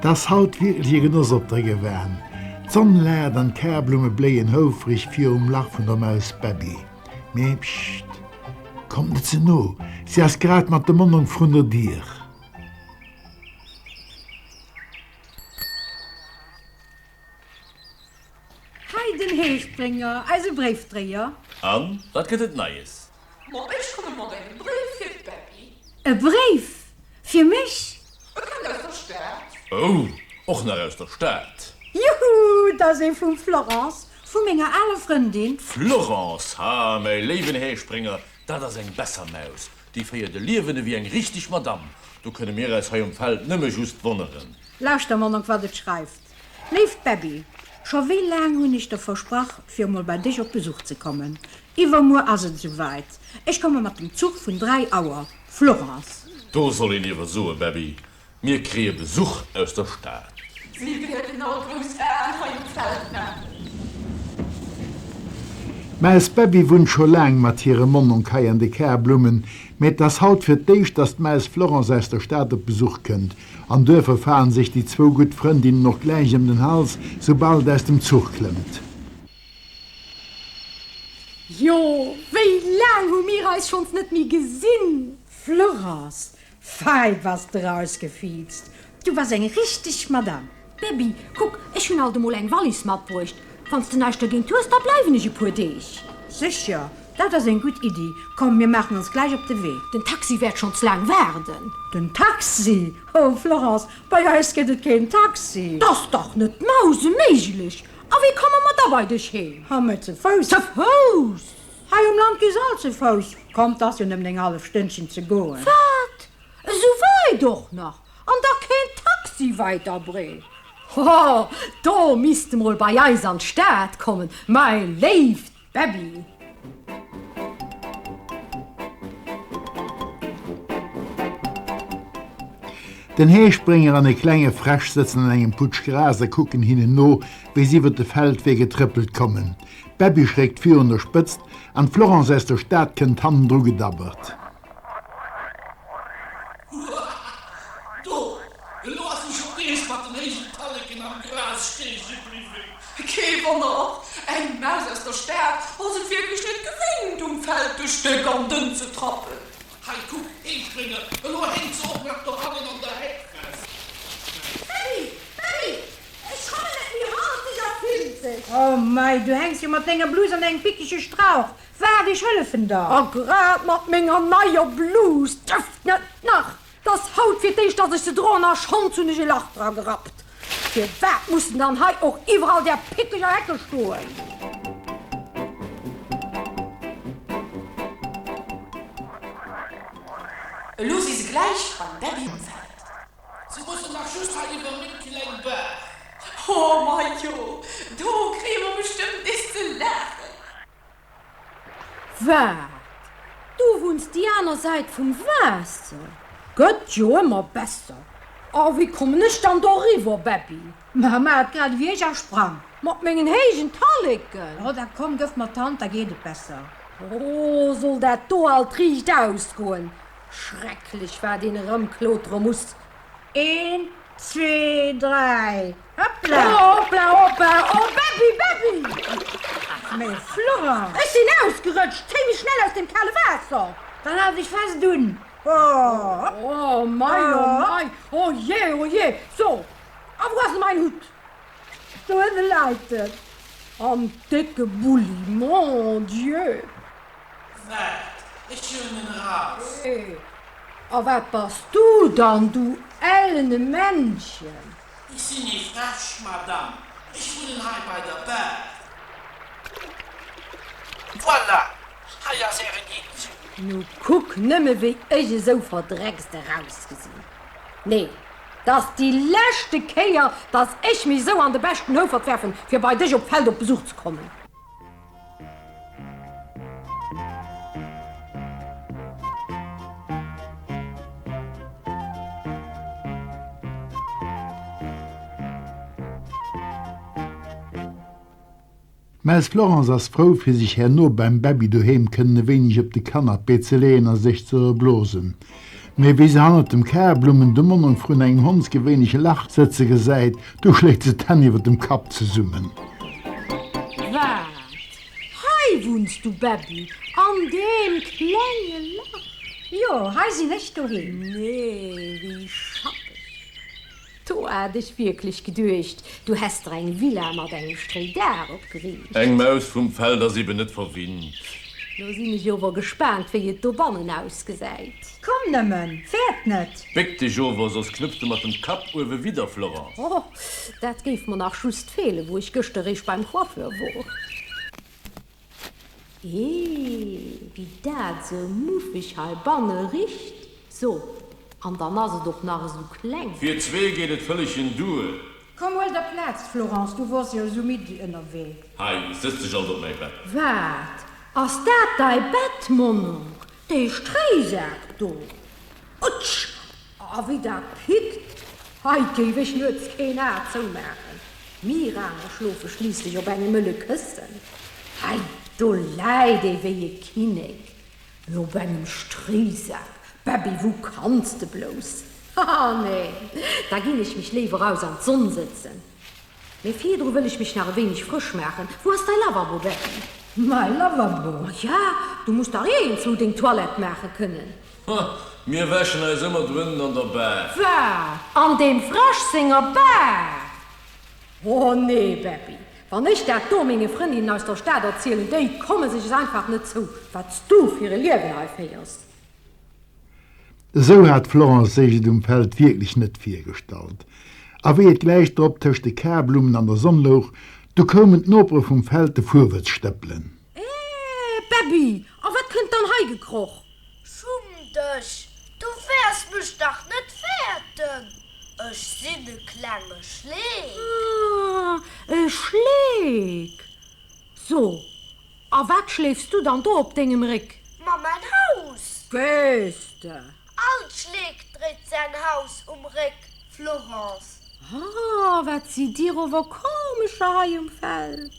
't ass haut wierklech e Genoss op der Gewan. D'Sonn laacht an d'Karblumme bléien houfreg virum Lach vun der Maus Bäbbi. Mee pscht, kommt net ze no, si ass grad mat dem Monnong vrun der Dier. Hei den Heesprénger, eise Bréifdréier. An, wat gëtt et Neies? Ma ech komme mat engem Bréif fir d'Bäbbi. E Bréif? Fir mech? E kënnt aus der Stad. Oh, och nach aus der Stad? Juhu, 't ass ee vum Florence, vu menger aler Frëndin. D'Florence, ha, mäi léiwen Heesprénger, dat ass eng besser Maus. Déi féiert e Liewen ewéi eng richteg Madamm. Do kënne mir eis hei um Feld nëmme just wonneren. Lauschter, Monnong, wat et schreift. Léift Bäbbi, scho wéi laang hunn ech der versprach fir emol bei dech op Besuch ze kommen. Iwwermuer ass et esouwäit, ech komme mat dem Zuch vun 3 Auer. Florence. Do soll een iewer soe Bäbbi, mir kreeë Besuch aus der Stad. Si wäerten all grouss Aen hei um Feld maachen. Mä eis Bäbbi wunnt scho laang mat hirem Monnonk hei an de Kärblummen, mä et ass haut fir d'éischt, dass d'Maus Florence aus der Stad op Besuch kënnt. An duerfir falen sech déi zwou gutt Frëndinnen och gläich ëm den Hals, soubal et aus dem Zuch klëmmt. Jo, wéi laang hu mir eis schonns net méi gesinn? Florence, fei bass de rausgefiizt, du bass eng richteg Madame. Bäbbi, kuck, ech hunn alt emol eng Wallis matbruecht. Wann s de näischt dergéint hues, da bleiwen ech e puer Deeg. Sécher, dat ass eng gutt Iddi. Komm, mir maachen ons gläich op de Wee. Den Taxi wäert schonns laang waarden. Den Taxi? Oh, Florence, bei eis gëtt et keen Taxi. 't ass dach net mauseméiglech! A wéi komme mer da bei dech heem? Ha, mä ze Fouss. Ze Fouss? Hei um Land gi s'all ze Fouss. Komm, 't ass jo nëmmen eng hallef Stënnchen ze goen. Wat? Esou wäit och nach? An da keen Taxi wäit a breet? Ho, do misst de mol bei eis an d'Stad kommen, mäi léift Bäbbi! Den Heesprénger an e klenge Fräsch sëtzen an engem Putsch Gras a kucken hinnen no, wéi si iwwer de Feldwee getrëppelt kommen. D'Bäbbi schréckt virun der Spëtzt an d'Florence aus der Stad kënnt hannendru gedabbert. Huah! Do, elo ass se schon nees mat den héijen Talleken am Gras steeche bliwwen. Kee Wonner och, eng Maus aus der Stad ass et wierklech net gewinnt, um Feld duerch déck an dënn ze trappen. Hei, kuck, Heesprénger, elo hänkt se och nach dohannen an der Heck fest. Bäbbi, Bäbbi, ech kommen net méi, halt dech a filzeg! Oh mei, du hänks jo mat denger Blus an engem pickege Strauch. Waart, ech hëllefen der. A grad mat menger neier Blus, dëft net nach! 't ass haut fir d'éischt, dass ech se droen a schonns hunn ech e Lach dra gerappt. Firwat mussen dann hei och iwwerall där pickeger Hecke stoen? Elo si se gläich beim Bäbbi um Feld. Se mussen nach just hei iwwer meng kleng Baach. Oh majo, do kréie mer bestëmmt nees ze laachen. Waat? Du wunns déi aner Säit vum Waasser? Gëtt jo ëmmer besser. A wéi kommen ech dann doriwwer, Bäbbi? Ma maach et grad ewéi ech a sprang. Mat mengen héijen Talleken? Oh, da komm, gëff mer d'Hand, da geet et besser. Oh, soll dat do alt riicht ausgoen? Schrecklech, wat een erëmklotere muss. Een, zwee, dräi, hoppla! Hoppla, hoppa, oh Bäbbi, Bäbbi! Mee Florence! Ech sinn ausgerëtscht, zéi mech schnell aus deem kale Waasser! Dann hal dech fest un! Hopp! Oh mei, oh mei, oh je, oh je! So, a wou ass mäin Hutt? Do ënne läit en. Am décke Bulli, mon Dieu! Waart, ech huelen en eraus. A wat bass du dann, du ellene Männchen? Ech sinn ee Fräsch, Madame. Ech wunnen hei bei der Baach. Voilà, hei ass ären Hitt. Nu kuck nëmme wéi ech esou verdreckst erausgesinn. Nee, 't ass déi leschte Kéier, dass ech mech esou an de beschten Houfert werfen, fir bei dech op d'Feld op Besuch ze kommen. D'Maus Florence ass frou, fir sech herno beim Bäbbi doheem kënnen e wéineg op de Canapé ze leeën a sech ze erblosen. Mee wéi se hannert dem Kärblummen de Mononk vrun engem hondsgewéinleche Lach sëtze gesäit, du schléit se d'Hänn iwwer dem Kapp zesummen. Wat? Hei wunns du, Bäbbi? An deem klenge Lach? Jo, hei sinn ech doheem. Nee, wéi schappeg! Do hat ech wierklech geduecht, du häss der eng Villa mat engem Stréidaach opgeriicht. Eng Maus vum Feld ass eben net verwinnt. Lo sinn ech ower gespaant, wéi et dobannen ausgesäit. Komm nëmmen, fäert net! Béck dech ower, soss knupps de mat dem Kapp uewe widder, Florence. Oh, dat géif mer nach just feelen, wou ech gëschter réischt beim Coiffeur wor. Eeh, wéi dat sou muffeg heibanne richt. So, an dann ass et och nach esou kleng. Fir zwee geet et vëllegen duer. Komm, huel der Plaz, Florence, du wors jo esou midd ënnerwee. Hei, sëtz dech alt op mäi Bett. Wat, ass dat däi Bett, Mononk, dee Stréisak do? Utsch! A wéi dat pickt! Hei géif ech nuets keen A zoumaachen. Mir aner schlofe schliisslech op engem mëlle Këssen. Hei, do läit ee wéi e Kinnek op engem Stréisak. Bäbbi, wou kanns de blouss? Haha, nee, da ginn ech mech léiwer raus an d'Sonn sëtzen. Mee virdru wëll ech mech nach e wéineg frësch maachen. Wou ass dei Lavabo, Bäbbi? Mei Lavabo? Ma ja, du muss dach iergendzwou deng Toilette maache kënnen. Ha, mir wäschen eis ëmmer drënnen an der Baach. Wat? An deem Fräsch senger Baach? Oh nee, Bäbbi, wann ech dat do menge Frëndinnen aus der Stad erzielen, déi komme sech es einfach net zou, wat s du fir e Liewen hei féiers. Esou hat d'Florence sech et um Feld wierklech net virgestallt. A wéi et gläich drop tëscht de Karblummen an der Sonn louch, du koumen d'Nopere vum Feld de Fuerwëtz stëppelen. Eh, Bäbbi, a wat kënnt dann hei gekroch? Schumm dech, du wäers mech dach net fäerten, ech sinn e klenge Schleek. Ah, e Schleek! So, A wat schleefs du dann do op dengem Réck? Ma mäin Haus! Gees de? All Schleek dréit säin Haus um Réck, Florence. Ah, wat sidd dir ower komescher hei um Feld!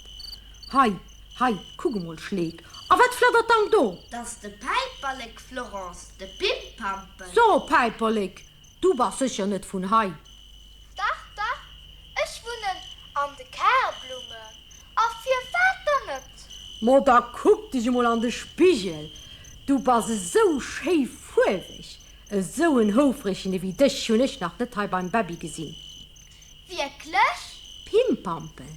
Hei, hei, kuck emol, Schleek, a wat flattert dann do? 't ass de Päiperlek, Florence, de Pimpampel. So, Päiperlek, du bass sécher net vun hei. Dach, dach, ech wunnen an de Karblummen. A firwat dann net? Mo da kuck dech emol an de Spigel, du bass esou schéi fuerweg! Esou en Houfregen ewéi dech hunn ech nach net hei beim Bäbbi gesinn. Wierklech? Pimpampel,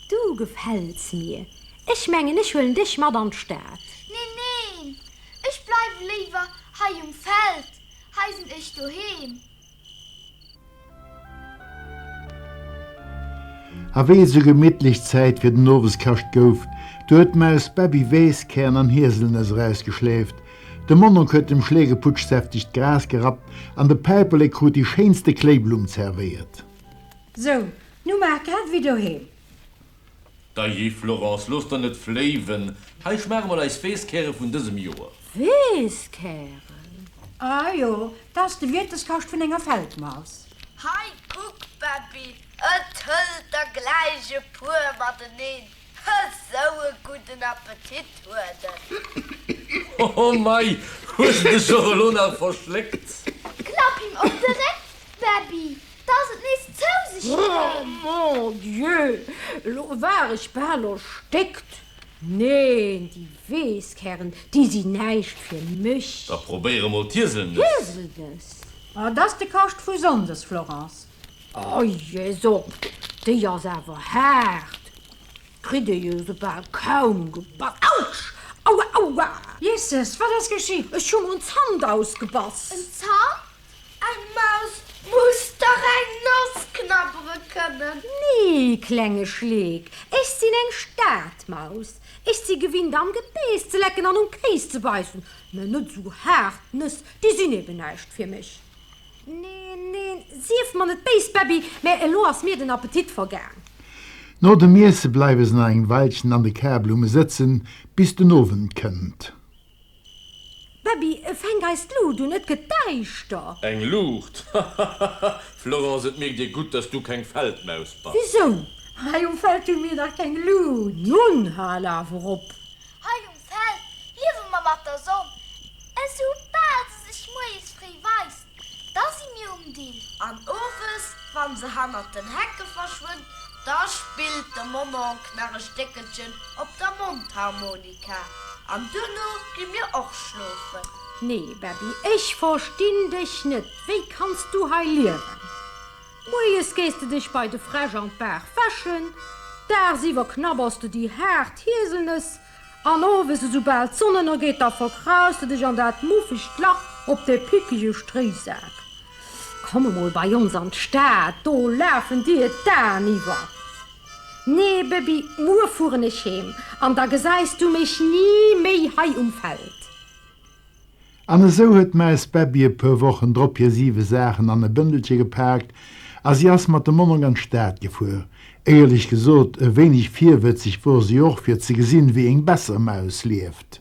du gefäls mir. Ech mengen, ech huelen dech mat an d'Stad. Neen, neen, ech bleiwe léiwer hei um Feld, hei sinn ech doheem. A wéi et sou gemittlech Zäit fir den Oweskascht gouf, du huet d'Maus Bäbbi Weesskären an Hieselnëss erausgeschleeft, de Mononk huet dem Schleekeputsch säftegt Gras gerappt an de Päiperlek krut déi schéinste Kléiblumm zerwéiert. Sou, nu maach grad ewéi doheem. Dajee Florence, looss der net fléiwen, hei schmaach emol eis Weesskäre vun dësem Joer. Weesskären? Ah jo, 't ass de Wierteskascht vun enger Feldmaus. Hei, kuck, Bäbbi, et hëlt der gläich e puer mateneen, esou e gudden Appetit huet en. Oh mei, hues de dech och elo nach verschléckt? Klapp him op de Réck, Bäbbi, dass et nees zou sech kënnt. Mon Dieu, elo war ech bal erstéckt. Neen, déi Weesskären, déi sinn näischt fir mech. Da probéier emol d'Hieselnëss. Hieselnëss? Oh, 't ass de Kascht vu Sonndes, Florence. Oh jesopp, déi ass awer haart. Kritt ee jo soubal kaum gebass. Autsch! Aua, aua! Jesses, wat ass geschitt? Ech hu mer en Zant ausgebass. En Zant? Eng Maus muss dach eng Noss knabbere kënnen. Nee, klenge Schleek, ech sinn eng Stadmaus. Ech si gewinnt am Gebeess ze lecken an um Kéis ze beissen, mä net esou haart Nëss, déi sinn eben näischt fir mech. Neen, neen, sief mer net béis, Bäbbi, mä elo ass mir den Appetit vergaang. No dem Iesse bleiwe se nach eng Weilchen an de Karblumme sëtzen, bis den Owend kënnt. Bäbbi, fänk eis d'Lut un, et gëtt däischter! Eng Luucht? Hahahaha! Florence, et mierkt ee gutt, dass du keng Feldmaus bass. Wisou? Hei um Feld hu mir dach keng Lut! Nun hal awer op! Hei um Feld liewe mer mat der Sonn, esoubal se sech moies fréi weist. Dill. An owes, wann se hannert den Hecke verschwënnt, da spillt de Mononk nach e Stéckelchen op der Mondharmonika. An duerno gi mir och schlofen. Nee, Bäbbi, ech verstinn dech net. Wéi kanns du hei liewen? Moies gees de dech bei de Fräsch an d'Baach wäschen, daagsiwwer knabbers de déi haart Hieselnëss, an owes, esoubal d'Sonn ënnergeet, da verkraus de dech an dat muffegt Lach op de pickege Stréisak. Komm emol bei ons an d'Stad, do lafen dir d'Aen iwwer. Nee, Bëbi, muer fueren ech heem, an da gesäis du mech ni méi hei um Feld. An esou huet d'Maus Bäbbi e puer Wochen drop hir siwe Saachen an e Bëndelche gepaakt a si ass mat dem Mononk an d'Stad gefuer. Éierlech gesot, e wéineg virwëtzeg wor si och, fir ze gesinn, wéi eng besser Maus lieft.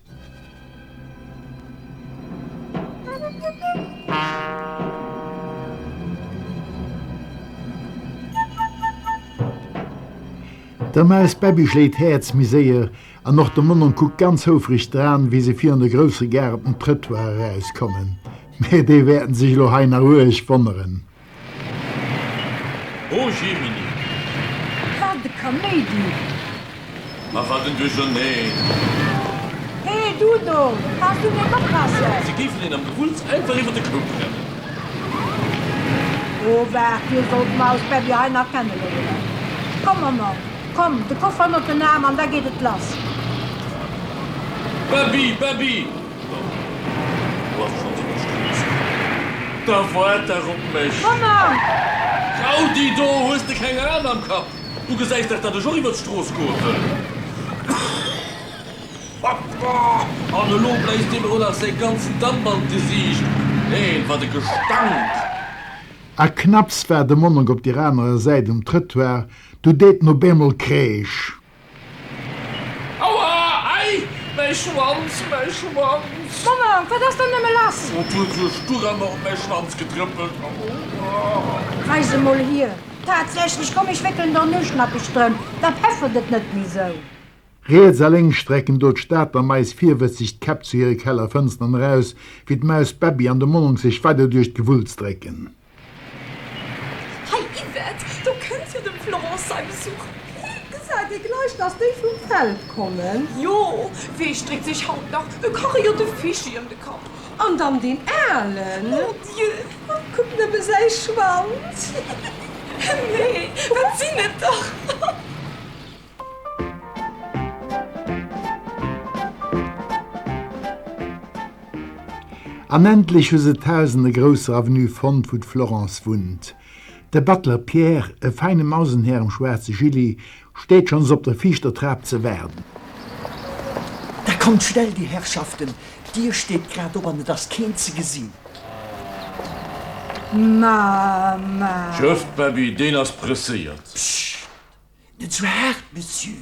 Der Maus Bäbbi schléit d'Häerz méi séier An och de Mononk kuckt ganz houfreg dran, wéi se virun der grousser Gare op den Trëttoir erauskommen. Mä déi wäerten sech elo hei nach uerg wonneren. O Jemini! Wat e Kaméidi! Ma wat en Duercherneen! He, du do, kanns du net oppassen? Se géifen een am Gewulls einfach iwwer de Koup rennen. O waart, dir sollt d'Maus Bäbbi hei nach kenneléieren. Komm, Mononk! Komm, de Koffer ënnert den Aarm an da geet et lass. Bäbbi, Bäbbi! Oh, do ass schonns iwwer d'Strooss komm. Da waart dach op mech! Mamma! Traudi, do hues de keng Aen am Kapp! Du gesäis dach, datt ech och iwwer d'Strooss goe wëll. An elo bléist deem och nach säi ganzen Damp an d'Gesiicht. Neen, wat e Gestank! A knapps war de Mononk op deer anerer Säit um Trëttoir, du deet en op eemol Kreesch. Aua! Ei! Mäi Schwanz! Mäi Schwanz! Mononk, wat ass dann nëmme lass? Oh, 't huet sech Sturemmer op mäi Schwanz getrëppelt. Aua! Weis emol hier. Tatsächlech, komm, ech wéckelen der en Uschnappech drëm, da peffert et net méi sou. Riets a lénks strecken do d'Stater Mais virwëtzeg d'Käpp zu hire Kellerfënsteren eraus, wéi d'Maus Bäbbi an de Mononk sech weider duerch d'Gewulls drécken. Hei Yvette, do kënnt jo dem Florence sai Besuch. Et gesäit ee gleich, dass déi vum Feld kommen. Jo, wee stréckt sech haut nach e karéierte Fischi ëm de Kapp? An dann deen Alen. Mon Dieu, kuck nëmme säi Schwanz. Nee, wat sinn et dach! An endlech hu se d'Haus an der grousser Avenue fonnt, wou d'Florence wunnt. De Butler Pierre, e feine Mausenhär am schwaarze Gilet, steet schonns op der viischter Trap ze waarden. Da kommt schnell, dir Herrschaften, d'Dier steet grad op an et ass keen ze gesinn. Ma, ma. Tjëft, Bäbbi, deen ass presséiert. Pscht! Net sou haart, Monsieur.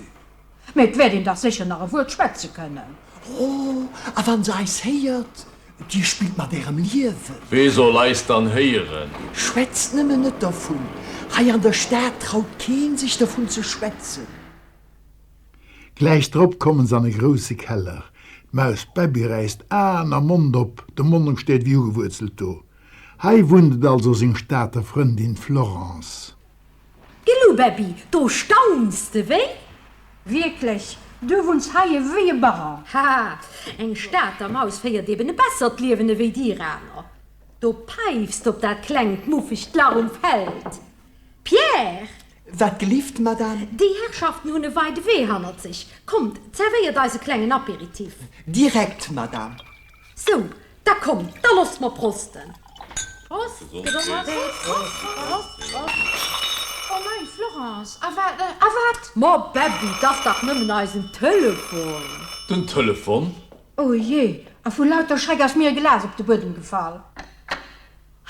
Mee et wäert een dach sécher nach e Wuert schwätze kënnen. Oh, a wann se eis héiert? Dir spillt mat ärem Liewen. Wee soll eis dann héieren? Schwätzt nëmmen net dervun. Hei an der Stad traut keen sech dervun ze schwätzen. Gläich drop kommen se an e grousse Keller. D'Maus Bäbbi räisst Aen a Mond op, de Mononk steet wéi ugewuerzelt do. Hei wunnt et also seng Stater Frëndin Florence. Gelu Bäbbi, do stauns de wéi? Wierklech, du wunns hei ewéi e Baron. Haha, eng Stater Maus féiert eben e bessert Liewen ewéi dir aner. Do päifs de op dat klengt muffegt Lach um Feld. Pierre! Wat gelift, Madame? Déi Herrschaften hunn e weide Wee hannert sech. Kommt, zerwéiert eis e klengen Apéritif. Direkt, Madame. Sou, Da kommt, da losst mer prosten! Prost! Prost! Oh mein, Florence, a wat, a wat? Ma Bäbbi, 't ass dach nëmmen eisen Telefon! Den Telefon? Oh jee, a vu lauter Schreck ass mir e Glas op de Buedem gefall.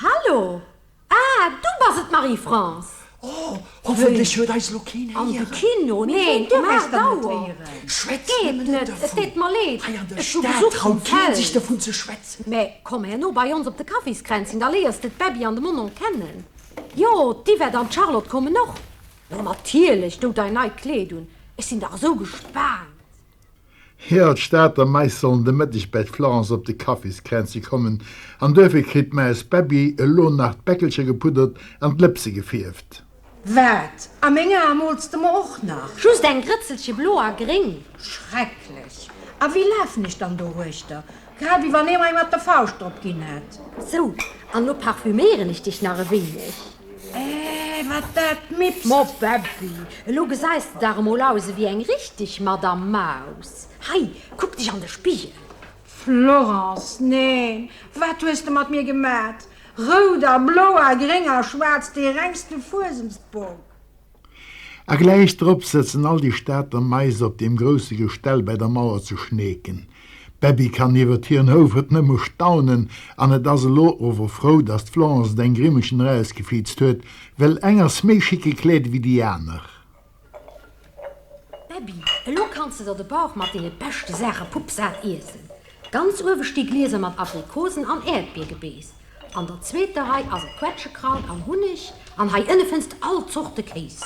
Hallo! Ah, du bass et, Marie-France! Oh, hoffentlech huet eis elo keen An de héieren. Kino? Mee Neen, ween um duerf eis 8 dann net Auer. héieren? Schwätzt Geet nëmmen net net, et dervun. deet mer leed, Hei an der ech hu Stad Besuch vum traut keen sech Feld. dervun ze schwätzen. Mä komm herno bei ons op de Kaffiskränzchen, da léiers de d'Bäbbi an de Mononk kennen. Jo, d'Yvette an d'Charlotte kommen och. Jo, natierlech, do dein neit Kleed un, ech sinn dach esou gespaant. Jo, d'Stater Mais sollen de Mëtteg bäi d'Florence op de Kaffiskränzche kommen, an duerfir kritt d'Maus Bäbbi elo nach d'Bäckelcher gepuddert an d'Lëpse gefierft. Wat? A meng Ae mools de mer och nach? Just eng Grëtzelche blo a gréng. Schrecklech! A wéi lafen ech dann doruechter? Grad wéi wann ee mer eng mat der Fauscht drop ginn hätt. Sou, an lo parfüméieren ech dech nach e wéineg. Äh, wat dat mippst! Ma Bäbbi, elo gesäis de dach emol aus ewéi eng richteg Madame Maus. Hei, kuck dech an de Spigel. Florence, Neen, wat hues de mat mir gemat? Rout a blo a gréng a schwaarz, dee rengste Fuesensbok! A gläich drop sëtzen all déi Stater Mais op deem grousse Gestell bäi der Mauer ze schneeken. D'Bäbbi kann iwwert hiren Houfert nëmme staunen an et ass elo ower frou, dass d'Florence et eng Grimmelchen erausgefiizt huet, well eng ass méi chic gekleet ewéi déi aner. Bäbbi, elo kanns de der de Bauch mat deene beschte Saache puppsat iessen. Ganz uewe sti Glieser mat Aprikosen an Äerdbiergebeess. An der zweeter Rei ass et Quetschekraut an Hunneg an hei ënne fënns de all Zorte Kéis.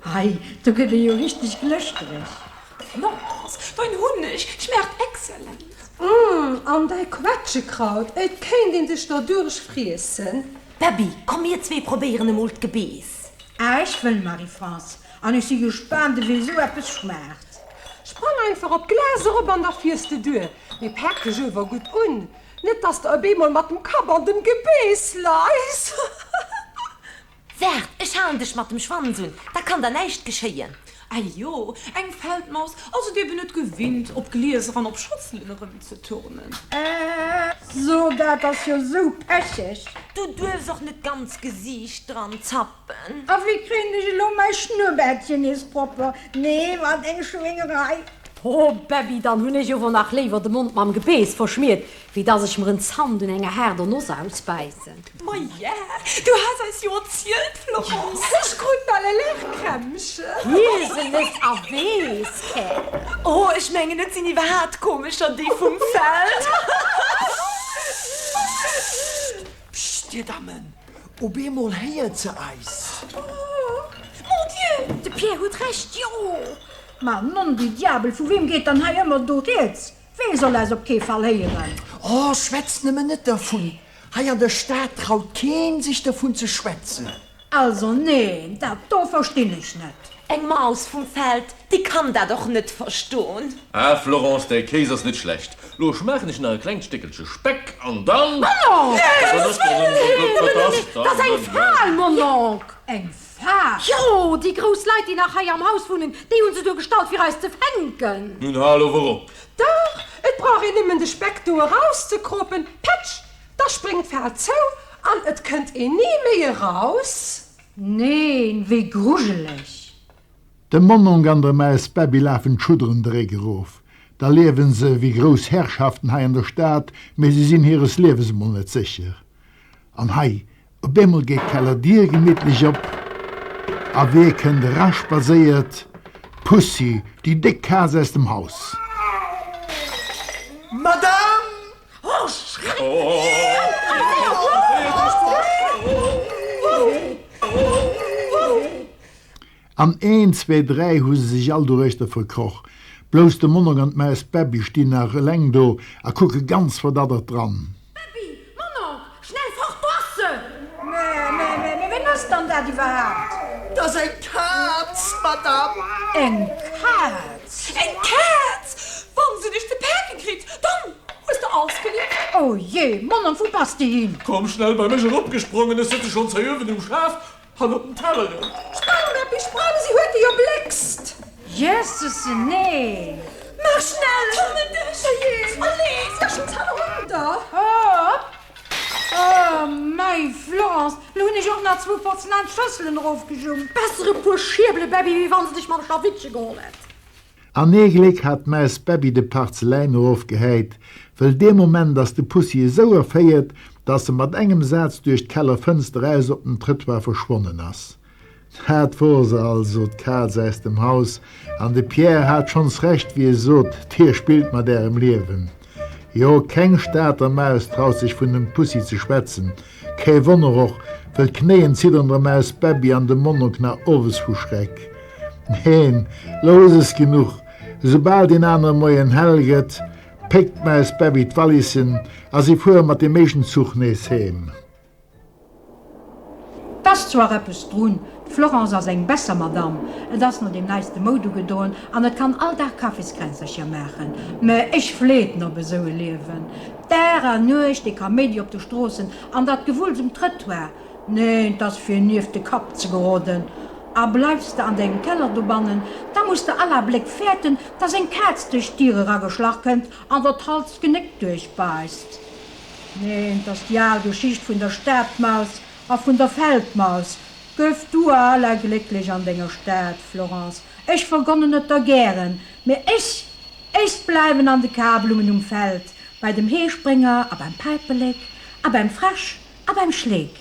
Hei, do gëtt ee jo richteg glëschtereg. Florence, dein Hunneg schmaacht excellent. Mmh, an däi Quetschekraut, et kéint een sech derduerch friessen. Bäbbi, komm mir zwee probéieren emol d'Gebeess. Ah, ech wëll, Marie-France, an ech si gespaant ewéi esou eppes schmaacht. Sprang einfach op d'Glas erop an da fiers de duer. Mee pak dech ower gutt un, Net dass de op eemol mat dem Kapp an dem Gebeess leis. Waart, ech halen dech mat dem Schwanz un, da kann der näischt geschéien. Ahjo, eng Feldmaus ass et eben net gewinnt, op Glieser an op Schosselen erëmzeturnen. Äh, so, dat ass jo sou pecheg. Du duerfs och net d'ganz Gesiicht dran zappen. A wéi kréien ech elo mäi Schnurrbärtchen nees propper? Nee, wat eng Schwéngerei! Oh Bäbbi, dann hunn ech ower nach léiwer de Mond mam Gebeess verschmiert, wéi dass ech mer en Zant un enger haarder Noss ausbäissen. Maja, du has eis jo erzielt, Florence. Ech krut bal e Lachkrämpchen. Hieselnëss a Weesskär. Oh, ech mengen, et sinn iwwerhaat komescher déi vum Feld. Pscht, dir Dammen, op eemol héiert se eis. Oh, mon Dieu! De Pierre huet Recht, jo! Ma nom du Diabel, vu weem geet dann hei ëmmer do rieds? Wee soll eis op kee Fall héieren? Oh, schwätzt nëmmen net dervun! Hei an der Stad traut keen sech dervun ze schwätzen. Also neen, dat do verstinn ech net. Eng Maus vum Feld, déi kann dat och net verston. Ah Florence, däi Kéis ass net schlecht. Lo schmaachen ech nach e klengt Stéckelche Speck an dann. Mononk! Dat ass eng Fal, Mononk! Eng Fal? Jo, déi grouss Leit, déi nach hei am Haus wunnen, déi hu se do gestallt, fir eis ze fänken. Nun hal ower op! Dach, et brauch een nëmmen de Speck do erauszekropen, pätsch, da spréngt d'Fal zou an et kënnt een ni méi eraus. Neen, wéi grujeleg! Dem Mononk an der Maus Bäbbi lafen d'Schudderen de Réck erof. Da liewen se wéi grouss Herrschaften hei an der Stad, mee se sinn hires Liewes emol net sécher. An hei, op eemol geet d'Kellerdier gemittlech op a wie kënnt eraspadséiert? D'Pussy, déi déck Kaz aus dem Haus. Madame! Oh, Schreck! An een, zwee, dräi hu se sech all doruechter verkroch. Blouss de Mononk an d'Maus Bäbbi stinn nach eleng do a kucke ganz verdaddert dran. Bäbbi, Mononk, schnell fort, do ass se! Mä, mä, mä, mä, ween ass dann dat iwwerhaapt? 't ass eng Kaz, Madame! Eng Kaz? Eng Kaz! Wann se dech ze pake kritt, dann hues de alles gelift! Oh jee, Mononk, wou bass de hin? Komm schnell bei mech eropgesprongen, ech sëtze schonns hei uewen um Schaf An op den Telleren. Sprang, Beppi, sprang, si huet déi erbléckst! Jesses, nee! Maach schnell! Tummel dech! Oje! Allez! Si ass schonns hannerunter! Hopp! Oh mei Florence, lo hunn ech och nach zwou Porzellanschësselen erofgejummt. Besser e puer Schierbele, Beppi, wéi wann se dech mam Schlawittche geholl hätt. An ee Gléck hat d'Maus Bäbbi de Parzeläin erofgehäit, wëll dee Moment ass de Pussi esou erféiert, dass e mat engem Saz duerch d'Kellerfënster eraus op den Trëttoir verschwonnen ass. Dat wor se also, d'Kaz aus dem Haus, an de Pierre hat schonns Recht, wéi e sot, Dir spillt mat Ärem Liewen. Jo, keng Stater Maus traut sech vun dem Pussi ze schwätzen. Kee Wonner och, wëll d'Knéien zidderen der Maus Bäbbi an dem Mononk nach owes vu Schreck. Neen, lo is es genuch. Esoubal deen anere Moien hell gëtt, péckt d'Maus Bäbbi d'Wallissen a si fuere mat deem éischten Zuch nees heem. 't ass zwar eppes drun, d'Florence ass eng besser Madame, et ass no deem neiste Moud ugedoen an et kann all Dag Kaffiskränzercher maachen, mä ech fleeten op esou e Liewen. Dag a Nuecht dee Kaméidi op de Stroossen an dat Gewulls um Trëttoir, neen, 't ass fir nieft de Kapp ze geroden. A bleifs de an dengem Keller dobannen, da muss de all Abléck fäerten, dass eng Kaz duerch d'Dier erageschlach kënnt an der d'Hals d'Genéck duerchbäisst. Neen, 't ass déi al Geschicht vun der Stadmaus a vun der Feldmaus. Gëff du allerglécklech an denger Stad, Florence, ech vergonnen et der gären, mee ech, ech bleiwen an de Karblummen um Feld, bei dem Heesprénger a beim Päipelek a beim Fräsch a beim Schleek.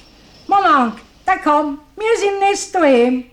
Monank, da komm, mir sinn nees doheem.